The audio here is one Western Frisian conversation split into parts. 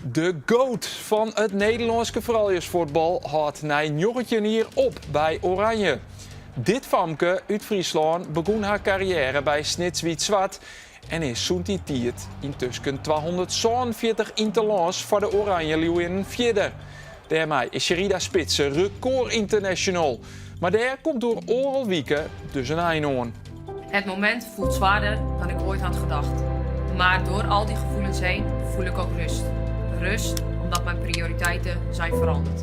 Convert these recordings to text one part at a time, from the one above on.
De GOAT fan it Nederlânske frouljusfuotbal hâldt nei 19 jier op by Oranje. Dit famke út Fryslân begûn har karriêre by Snits Wyt Swart en is sûnt dy tiid yntusken 247 ynterlâns foar de Oranje Liuwinnen fierder. Dêrmei is Sherida Spitse rekôr-international. Mar dêr komt oer oardel wike dus in ein oan. Het moment voelt zwaarder dan ik ooit had gedacht. Maar door al die gevoelens heen voel ik ook rust. Rust omdat mijn prioriteiten zijn veranderd.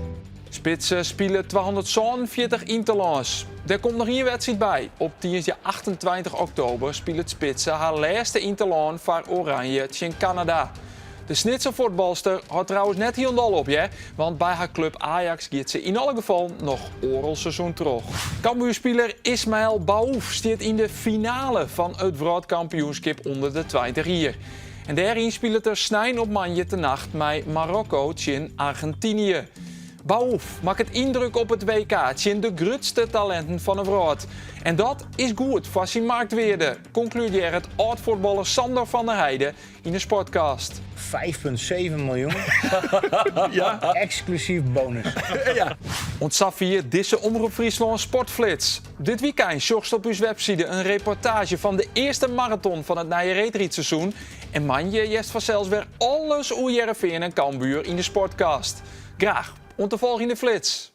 Spitse spile 247 ynterlâns. Der komt noch ien wedstriid by. Op tiisdei 28 oktober spilet Spitse har lêste ynterlân foar Oranje tsjin Kanada. De Snitser fuotbalster hâldt trouwens net hielendal op, hear, want by har klup Ajax giet se yn alle gefallen noch oardel seizoen troch. Cambuurspiler Ismael Baouf stiet yn de finale fan it wrâldkampioenskip ûnder de 20 jier. En dêryn spilet er snein op moandeitenacht mei Marokko tsjin Argentinië. Baouf makket yndruk op it WK tsjin de grutste talinten fan 'e wrâld. En dat is goed foar syn marktwearde, konkludearret âld-fuotballer Sandor van der Heide yn de Sportcast. 5,7 miljoen, eksklusyf bonus. Oant safier dizze Omrop Fryslân Sportflits. Dit wykein sjochst op ús webside in reportaazje fan de earste maraton fan it nije reedrydseizoen. En moandei hearst fansels wer alles oer Hearrenfean en Cambuur yn de Sportcast. Graach oant de folgjende flits!